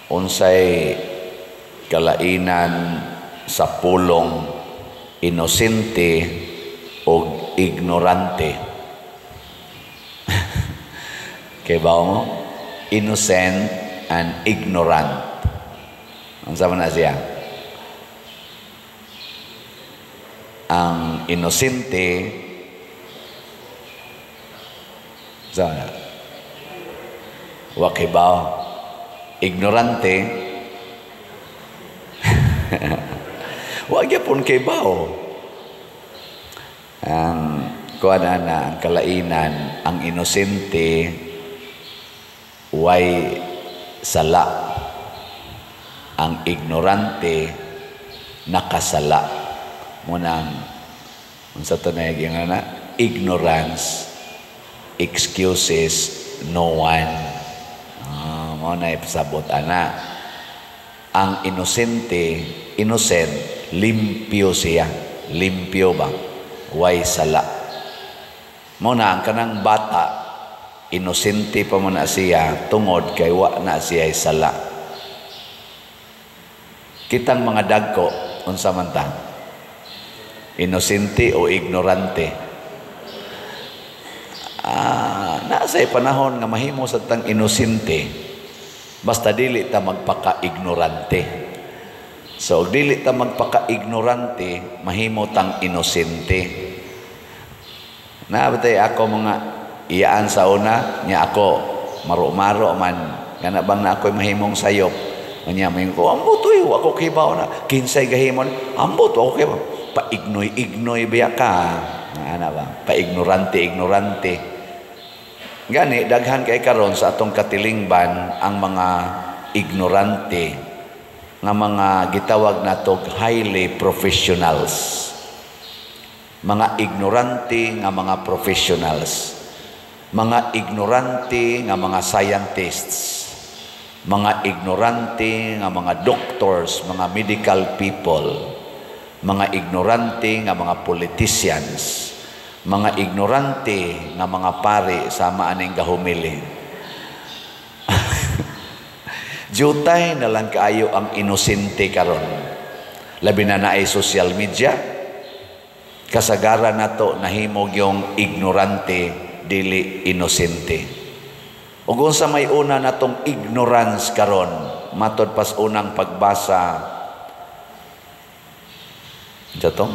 Unsay kalainan sa pulong inosente o ignorante? Kay ba mo? Innocent and ignorant. Unsa man na siya? Ang inosente sa wa kay ba? Ignorante wa gyapon kay bao. Ang kuan na ang kalainan, ang inosente way sala, ang ignorante nakasala. Munang unsa to na na ignorance excuses no one. Mao na ipasabot ana. Ang inosente, innocent, limpyo siya. Limpyo ba? Way sala. Mao na ang kanang bata, inosente pa mo na siya tungod kay wa na siya sala. Kitang mga dagko, unsa man ta? Inosente o ignorante? Nasa panahon nga mahimo sa tang inosente, basta dili ta magpaka-ignorante. So, dili ta magpaka-ignorante, mahimo tang inosente. Nabatay ako mga iyaan sa una, nya ako maro-maro man, kana bang na ako'y mahimong sayop. Nya mayon ko, ambot uy, ako kibaw na, kinsay gahimon, ambot ako kibaw. Paignoy-ignoy biya ka. Ana ba? Paignorante, ignorante. Gani daghan kay karon sa atong katilingban ang mga ignorante nga mga gitawag natog highly professionals. Mga ignorante nga mga professionals. Mga ignorante nga mga scientists. Mga ignorante nga mga doctors, mga medical people. Mga ignorante nga mga politicians. Mga ignorante nga mga pari sama aning gahumili. Jutay na lang kaayo ang inosente karon. Labi na naay social media. Kasagaran nato nahimog yung ignorante dili inosente. Ug unsa may una natong ignorance karon, matod pas unang pagbasa jato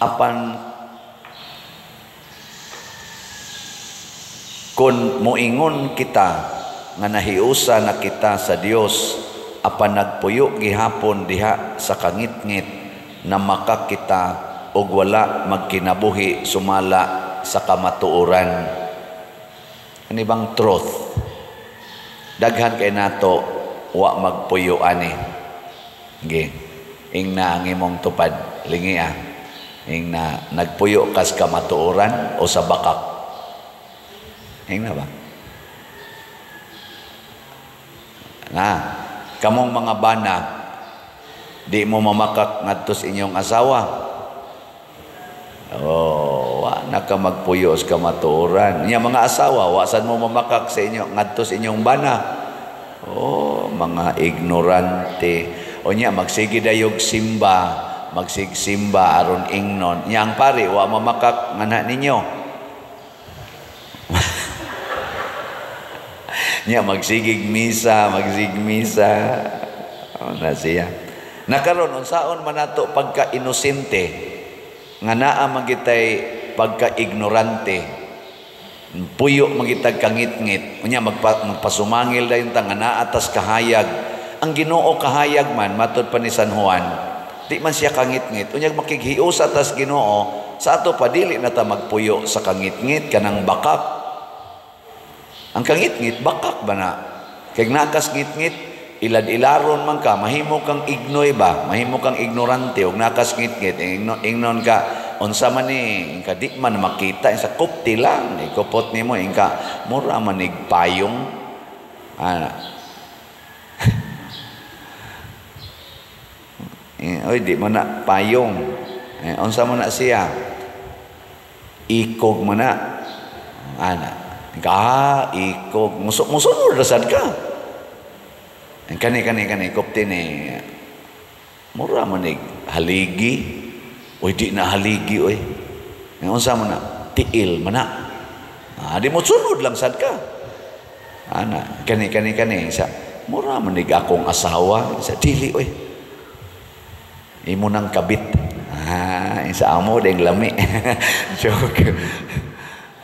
apan kung moingon kita nga nahiusa na kita sa Dios apan nagpuyo gihapon diha sa kangitngit na makakita og wala magkinabuhi sumala sa kamatuoran. Ani bang truth? Daghan kay nato wa magpuyo ani. Ge. Ingna ang imong tupad, lingi ah. Ingna nagpuyo kas kamatuoran o sa bakak. Ingna ba? Na, kamong mga bana, di mo mamakak ngadto sa inyong asawa. Oh, wa na ka magpuyo sa kamatuoran. Nya mga asawa, wa sad mo mamakak sa inyo ngadto sa inyong bana. Oh, mga ignorante. O nya magsige dayog simba, magsigsimba aron ingnon. Nya ang pari wa mamakak ngana ninyo. Nya magsigig misa, magsigig misa. Oh, na siya. Nakaron unsaon man nato pagka-inosente nga naa man kitay pagka-ignorante. Puyo man kitag kangitngit. Unya magpasumangil dayon ta nga naa tas kahayag. Ang Ginoo kahayag man matud pa ni San Juan, di man siya kangitngit. Unya makighiusa tas Ginoo, sa ato pa dili na ta magpuyo sa kangitngit kanang bakak. Ang kangitngit bakak ba na? Kay nakas ngitngit ilad-ilaron man ka, mahimo kang ignoy ba, mahimo kang ignorante og nakas ngitngit, ingnon ka unsa man ni, ingka di man makita sa kupti lang, ikupot nimo ingka mura man ig payong ana. Oy di man na payong. Unsa man na siya? Ikog man na ana. Ka ikog musunod rasad ka. Ang kani kani kani kupti ni mura man ni haligi. Uy, di na haligi oy. Ang unsa man na tiil man na. Ah, di mo sunod lang sad ka. Ana, kani kani kani sa mura man ni akong asawa sa dili oy. Imo nang kabit. Ah, sa amo ding lami. Joke.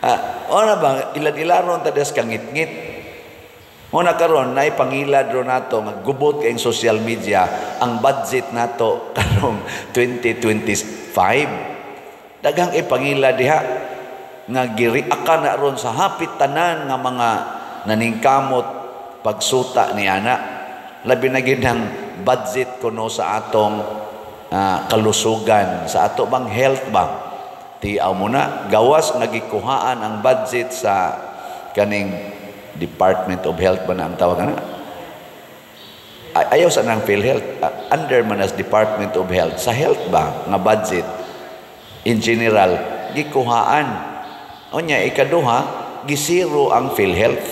Ah, ona ba ilad-ilaron ta des kangit-ngit. Muna karon nay pangilad ro nato nga gubot kayong social media ang budget nato karong 2025. Daghang ipangilad diha nga giriakan na ron sa hapit tanan nga mga naningkamot pagsuta ni ana. Labi na gid ang budget kuno sa atong kalusugan, sa ato bang health ba. Tiaw mo na gawas nga gikuhaan ang budget sa kaning Department of Health ba na ang tawag na? Ayaw sa nang PhilHealth, under man as Department of Health, sa health ba nga budget in general gikuhaan. Unya ikaduha, gisiro ang PhilHealth.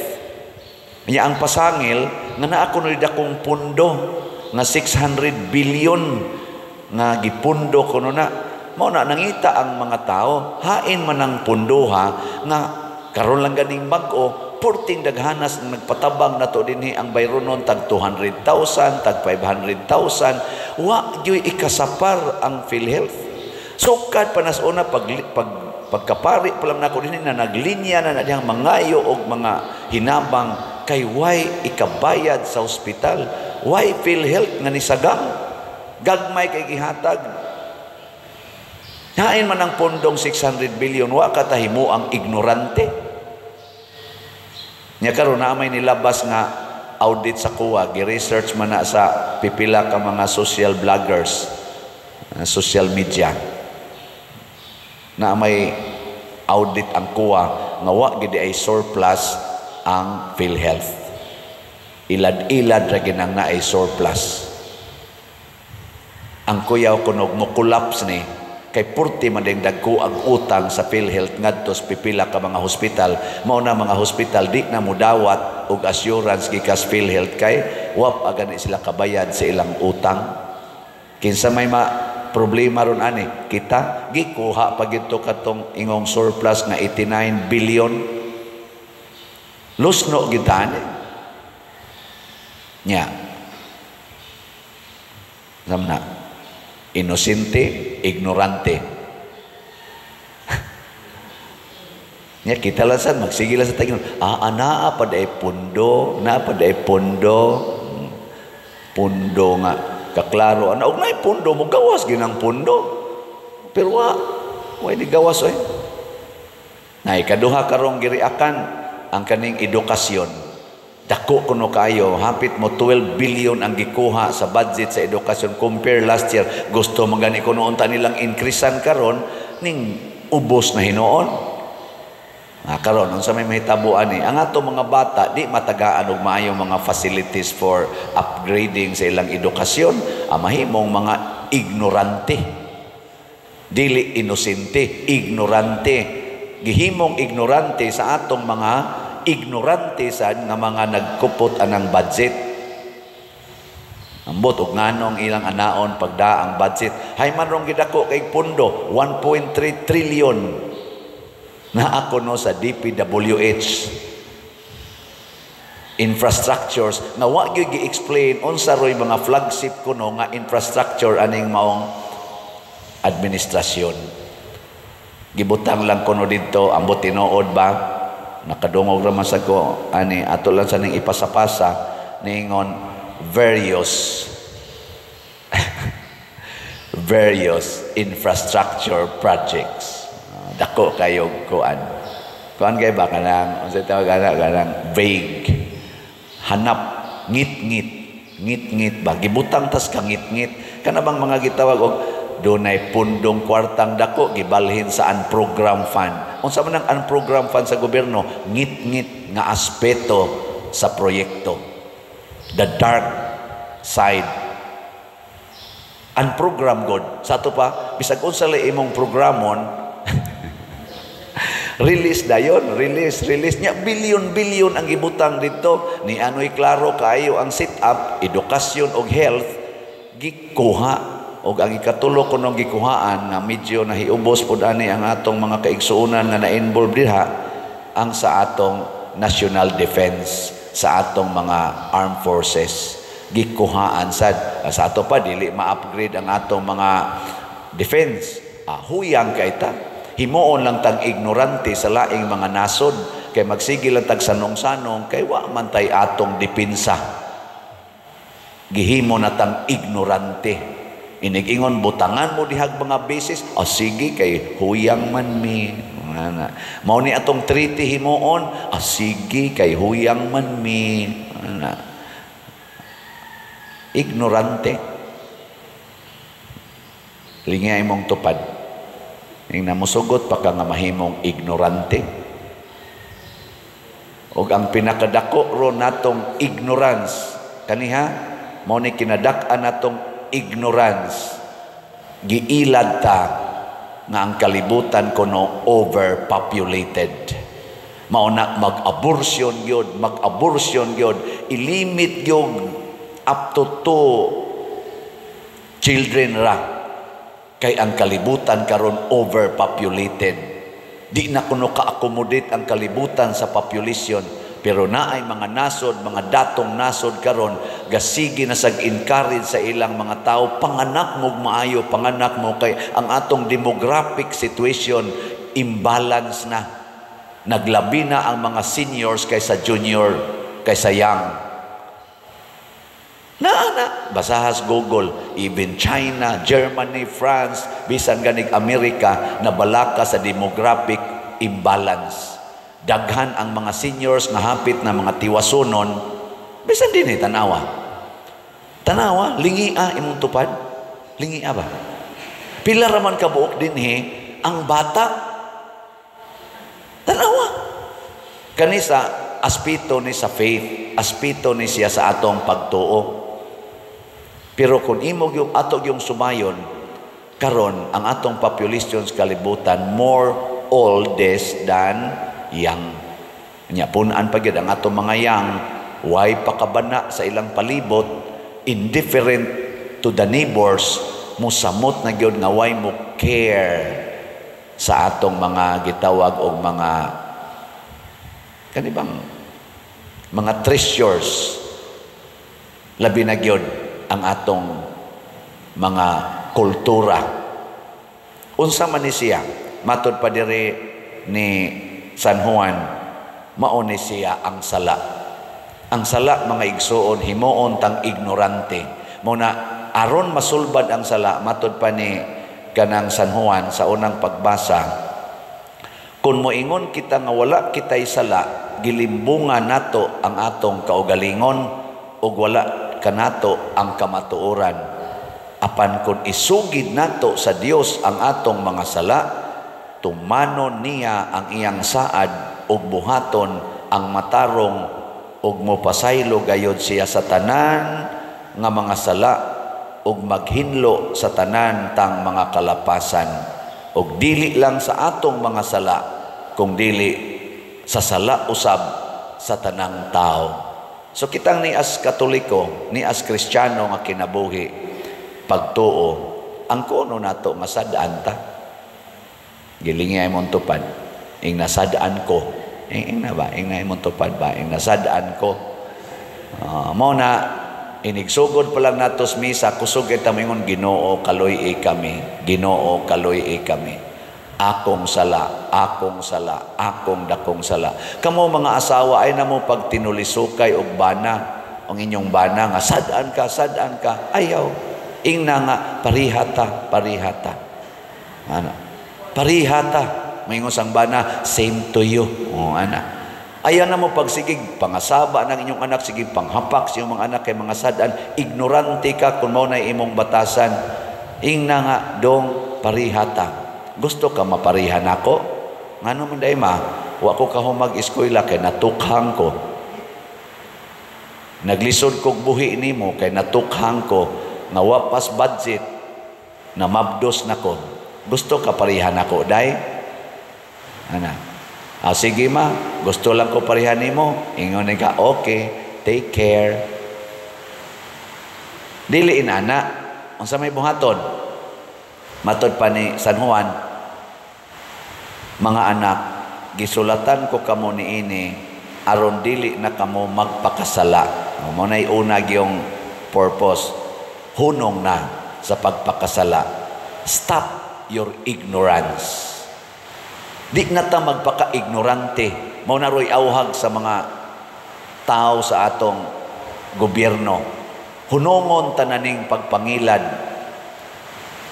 Nya ang pasangil nga naa kuno dakong pundo nga 600 billion nga gipundo kuno na. Mao na nangita ang mga tao, hain man ang pundo ha nga karon lang ganing bag-o, purting daghanas ang nagpatabang nato dinhi ang bayronon tag 200,000, tag 500,000, wa gyud ikasapar ang PhilHealth. Sukad pa nas una pag, pag pagkapari pa lang nako dinhi na naglinya na na dihang mangayo og mga hinabang kay way ikabayad sa ospital, way PhilHealth nga nisagang gagmay kay gihatag. Hain man ang pundong 600 billion, wa ka tahimo ang ignorante. Nya karon na may nilabas nga audit sa COA, gi-research man na sa pipila ka mga social bloggers, social media. Na may audit ang COA nga wa gid ay surplus ang PhilHealth. Ilad-ilad ra ginang naay surplus. Ang kuyaw kunog mo collapse ni kay purti man ding dagko ang utang sa PhilHealth ngadto sa pipila ka mga hospital. Mao na mga hospital di na mudawat og assurance gikas PhilHealth kay wa pa gani sila kabayad sa ilang utang. Kinsa may ma problema ron ani? Kita gikuha pa gid to katong ingong surplus nga 89 billion. Lusno gid ani. Nya. Samna inosente, ignorante. Nya kita lang sad magsige lang sa tagin. Ah, anaa pa day pundo, na pa day pundo. Pundo nga kaklaro ana og naay pundo mo gawas ginang pundo. Pero wa wa di gawas oy. Nay kaduha karong giriakan ang kaning edukasyon. Dako kuno kayo, hapit mo 12 billion ang gikuha sa budget sa edukasyon compare last year. Gusto man gani kuno unta nilang increasean karon ning ubos na hinuon. Ah, karon unsa may mahitabo ani? Ang ato mga bata di matagaan og maayong mga facilities for upgrading sa ilang edukasyon, ang mahimong mga ignorante. Dili inosente, ignorante. Gihimong ignorante sa atong mga ignorante sa nga mga nagkupot anang budget. Ambot og nganong ilang anaon pagda ang budget. Hay man rong gidako kay pundo 1.3 trillion na ako no sa DPWH infrastructures nga wa gyud gi-explain unsa roy mga flagship kuno nga infrastructure aning maong administrasyon. Gibutang lang kuno didto, ambot tinuod ba? Nakadungog ra man sa ko ani ato lang sa ning ipasapasa ningon various various infrastructure projects. Dako kayo kuan. Kuan kay ba kanang unsa tawag ana kanang vague. Hanap ngit-ngit, ngit-ngit ba gibutang tas ka ngit-ngit. Kana bang mga gitawag og dunay pundong kwartang dako gibalhin sa unprogram fund. Unsa man ang unprogram fund sa gobyerno? Ngit-ngit nga aspeto sa proyekto. The dark side. Unprogram god. Sa ato pa bisag unsa lay imong programon Release dayon, release, release. Nya billion-billion ang gibutang dito. Ni ano'y klaro kaayo ang set up, edukasyon og health, gikuha. Og ang ikatulo kunong gikuhaan nga medyo nahiubos pod ani ang atong mga kaigsuonan nga na-involve diha, ang sa atong national defense, sa atong mga armed forces, gikuhaan sad. Sa ato pa dili ma-upgrade ang atong mga defense. Huyang kay ta, himuon lang tag ignorante sa laing mga nasod kay magsige lang tag sanong-sanong kay wa man tay atong depensa. Gihimo na tang ignorante. Inig-ingon butangan mo dihag mga bases, o sige kay huyang man mi. Ana. Mao ni atong treaty himuon, ah, sige kay huyang man mi. Ana. Ignorante. Lingay imong tupad. Ing namusugot pa ka nga mahimong ignorante. Og ang pinakadako ro natong ignorance kaniha, mao ni kinadak-an natong ignorance, giilad ta nga ang kalibutan kuno overpopulated. Mao na mag-abortion gyud, mag-abortion gyud, ilimit gyud up to two children ra kay ang kalibutan karon overpopulated. Di na kuno ka-accommodate ang kalibutan sa population. Pero naay mga nasod, mga datong nasod karon gasige na sag encourage sa ilang mga tao, panganak mo maayo, panganak mo kay ang atong demographic situation imbalance na. Naglabi na ang mga seniors kaysa junior, kaysa young. Naa na, basahas Google, even China, Germany, France, bisan ganig Amerika, nabalaka sa demographic imbalance. Daghan ang mga seniors nga hapit na mga tiwasunon, bisan din eh, tanawa. Tanawa, lingia imong tupad. Lingia ba? Pila raman kabuok dinhi ang bata. Tanawa. Kanisa aspito ni sa faith, aspito ni siya sa atong pagtuo. Pero kung imo yung ato yung sumayon, karon ang atong population sa kalibutan more oldest than young. Nya punan pa gyud ang atong mga young, way pakabana sa ilang palibot, indifferent to the neighbors, musamot na gyud nga way mo care sa atong mga gitawag og mga kanibang mga treasures, labi na gyud ang atong mga kultura. Unsa man ni siya? Matod pa diri ni San Juan, mao ni siya ang sala. Ang sala, mga igsuon, himuon tang ignorante. Mao na aron masulbad ang sala, matod pa ni kanang San Juan sa unang pagbasa, kung moingon kita nga wala kitay sala, gilimbungan nato ang atong kaugalingon ug wala kanato ang kamatuoran. Apan kung isugid nato sa Dios ang atong mga sala, tumanon niya ang iyang saad ug buhaton ang matarong ug mopasaylo gayod siya sa tanan nga mga sala ug maghinlo sa tanan tang mga kalapasan. Ug dili lang sa atong mga sala, kung dili sa sala usab sa tanang tao. So kitang ni as Katoliko, ni as Kristiyano nga kinabuhi, pagtuo, ang kuno nato nga sad-an ta. Gilingi ay mong tupad. Ing nasad-an ko. Ing na ba? Ing na imong tupad ba? Ing nasad-an ko. Mao na inigsugod pa lang natos misa, kusog kita moingon, "Ginoo, kaluy-i kami. Ginoo, kaluy-i kami. Akong sala, akong sala, akong dakong sala." Kamo mga asawa ay namo pag tinulisukay og bana, ang inyong bana nga sad-an ka, sad-an ka, ayaw. Ingna nga parihata, parihata. Ana. Parihata. Maingon sang bana, "Same to you." Oh, ana. Ayaw na mo pagsigig pangasaba ng inyong anak, sige panghapak sa inyong mga anak kay mga sad-an, ignorante ka kung mao na imong batasan. Ingna nga dong parihata. Gusto ka maparihan nako? Ngano man day ma? Wa ko kahumag eskwela kay natukhang ko. Naglisod kog buhi nimo kay natukhang ko nga wa pas budget na mabdos nako. Gusto ka parihan nako day? Ana. Ah, sige ma, gusto lang ko parehan nimo. Ingon ni ka, "Okay, take care." Dili inana. Unsa may buhaton? Matod pa ni San Juan, "Mga anak, gisulatan ko kamo niini aron dili na kamo magpakasala." Mao nay una gyung purpose. Hunong na sa pagpakasala. Stop your ignorance. Di na ta magpaka-ignorante. Mao na ro'y awhag sa mga tao sa atong gobyerno. Hunongon tananing pagpangilad.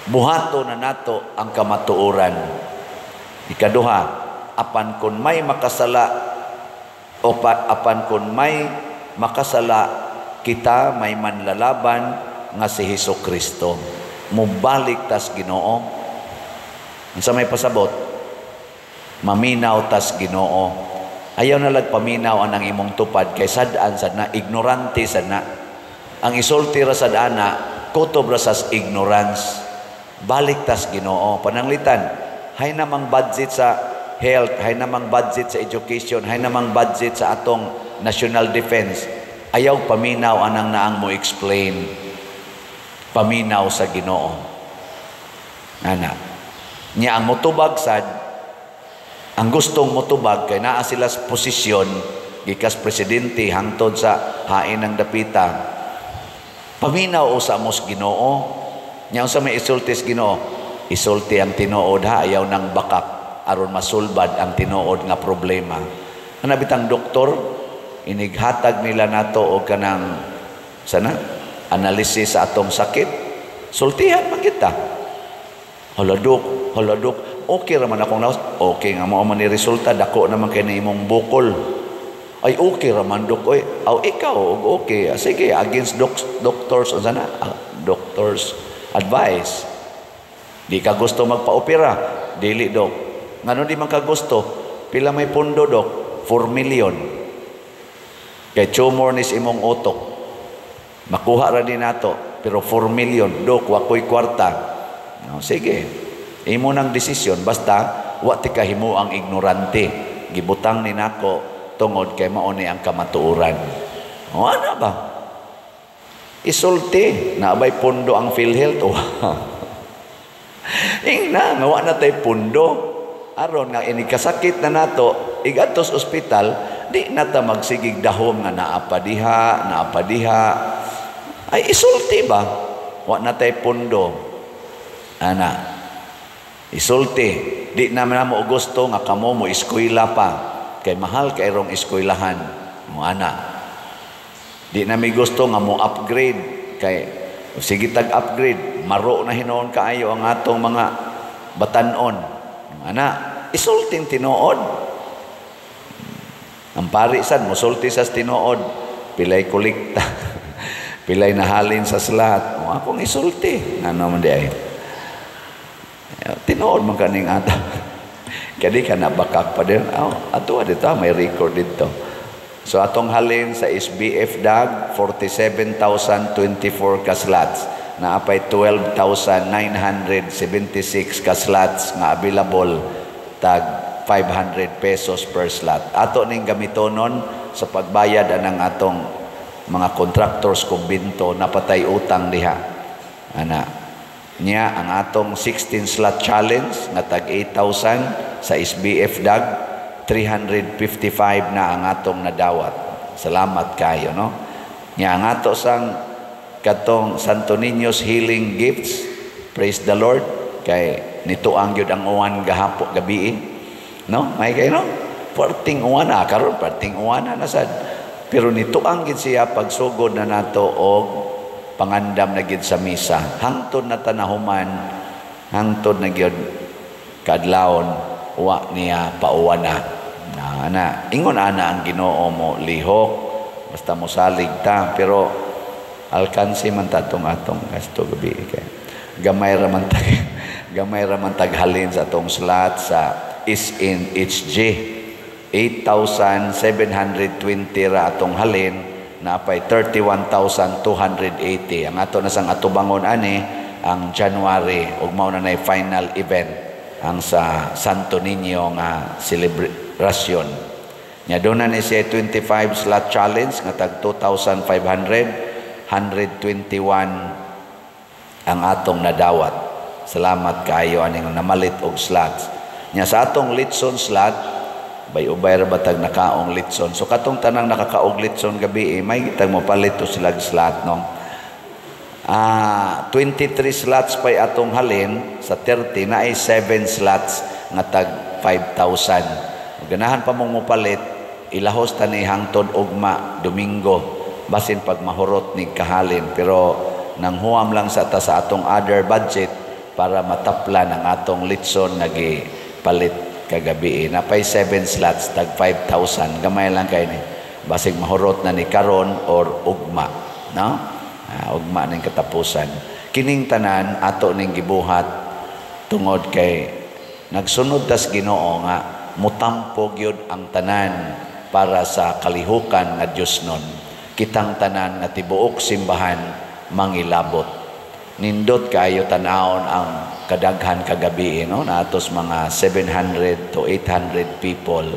Buhato na nato ang kamatuoran. Ikaduha, apan kun may makasala o pa, apan kun may makasala kita, may manlalaban nga si Hesus Kristo. Mubalik tas Ginoo. Unsa may pasabot? Maminaw tas Ginoo. Ayaw na lag paminaw anang imong tupad kay sad-an sad na, ignorante sad na. Ang isulti ra sad ana, kutob ra sa ignorance. Balik tas Ginoo. Pananglitan, hay namang budget sa health, hay namang budget sa education, hay namang budget sa atong national defense. Ayaw paminaw anang naang mo explain. Paminaw sa Ginoo. Ana. Nya ang motubag sad, ang gustong motubag kay naa sila sa posisyon gikas presidente hangtod sa hain ng dapita. Paminaw usa mo sa Ginoo. Nya unsa may isulti sa Ginoo? Isulti ang tinuod ha, ayaw nang bakak aron masulbad ang tinuod nga problema. Ana bitang doktor, inighatag nila nato og kanang sana analysis sa atong sakit. Sultihan man kita. "Hala dok, hala dok, okay ra man akong lawas." "Okay nga mao man ni resulta, dako naman kay ni imong bukol." "Ay, okay ra man, dok oy." "Aw, ikaw og okay. Ah, sige, against doctors unsa na? Ah, doctors advice. Di ka gusto magpa-opera?" "Dili, dok." "Ngano di man ka gusto?" "Pila may pundo, dok?" "4 million. Kay tumor nis imong utok. Makuha ra din nato, pero 4 million, dok, wa ko'y kwarta." "No, sige. Imo nang desisyon, basta wa ti kahimo ang ignorante. Gibutang ni nako tungod kay mao ni ang kamatuoran." O ana ba? Isulti, naabay pundo ang PhilHealth. Ingna, nga wa na tay pundo. Aron nga inikasakit na nato, igadtos ospital, di na ta magsigig dahom nga naa pa diha, naa pa diha. Ay, isulti ba? Wa na tay pundo. Ana. Isulti. Di naman mo gusto nga kamo mo eskwela pa. Kay mahal kay rong eskwelahan. Mo ana. Di na mi gusto nga mo upgrade kay sige tag upgrade, maro na hinuon kaayo ang atong mga batanon. Ana, isulting tinuod. Ang pari sad mosulti sa tinuod, pilay kolekta. Pilay nahalin sa slot. O akong isulti. Ano man di ay. Tinuod man kaning ata. Kaya di ka nabakak pa din. Oh, ato dito, may record dito. So atong halin sa SBF DAG, 47,024 ka slots. Naapay 12,976 ka slots nga available, tag 500 pesos per slot. Ato ning gamitonon sa pagbayad anang atong mga contractors kumbinto, napatay utang diha. Ana. Nya ang atong 16 slot challenge nga tag 8,000 sa SBF DAG, 355 na ang atong nadawat. Salamat kayo, no? Nya ang ato sang katong Santo Niño's Healing Gifts, praise the Lord, kay nituang gyud ang uwan gahapo gabi. No? May kayo, no? Perting uwan na karon, perting uwan na nasad. Pero nituang gid siya pagsugod na nato og pangandam na gid sa misa. Hangtod na tanahuman, hangtod na gyud kadlawon, wa niya pauwan na. Na, ana, ingon ana ang Ginoo mo lihok basta mosalig ta, pero alkansi man ta tong atong gasto gabi kay gamay ra man taghalin sa atong slot sa SNHG. 8,720 ra atong halin, napay 31,280 ang ato na sang atubangon ani ang January ug mao na nay final event ang sa Santo Niño nga rasyon. Nya doon na ni siya 25 slot challenge nga tag 2,500, 121 ang atong nadawat. Salamat kaayo aning namalit og slots. Nya sa atong litson slot, bay ubay ra batag nakaong litson. So katong tanang nakakaog litson gabi, eh, may gitag mo palit to sila slot, no. 23 slots pa'y atong halin sa 30 na ay 7 slots nga tag 5,000. Ganahan pa mong mopalit, ilahos ta ni hangtod ugma Domingo, basin pag mahurot ni kahalin, pero nanghuam lang sa ta sa atong other budget para mataplan ang atong litson nga gipalit kagabi. Napay 7 slots tag 5,000, gamay lang kay ni, basig mahurot na ni karon or ugma, no? Ugma ning katapusan. Kining tanan ato ning gibuhat tungod kay nagsunod tas Ginoo nga mutampo gyud ang tanan para sa kalihukan nga Dios nun. Kitang tanan nga tibuok simbahan mangilabot. Nindot kaayo tan-awon ang kadaghan kagabi, no? Naatos mga 700 to 800 people.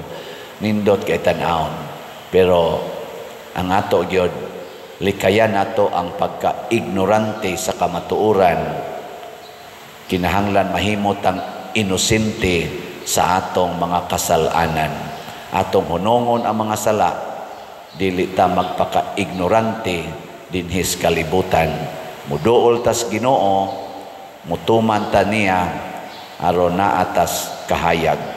Nindot kay tan-awon. Pero ang ato gyud, likayan nato ang pagka-ignorante sa kamatuoran. Kinahanglan mahimot ang inosente sa atong mga kasalanan. Atong hunongon ang mga sala, dili ta magpaka-ignorante dinhis kalibutan. Muduol tas Ginoo, mutuman ta niya aron naa tas kahayag.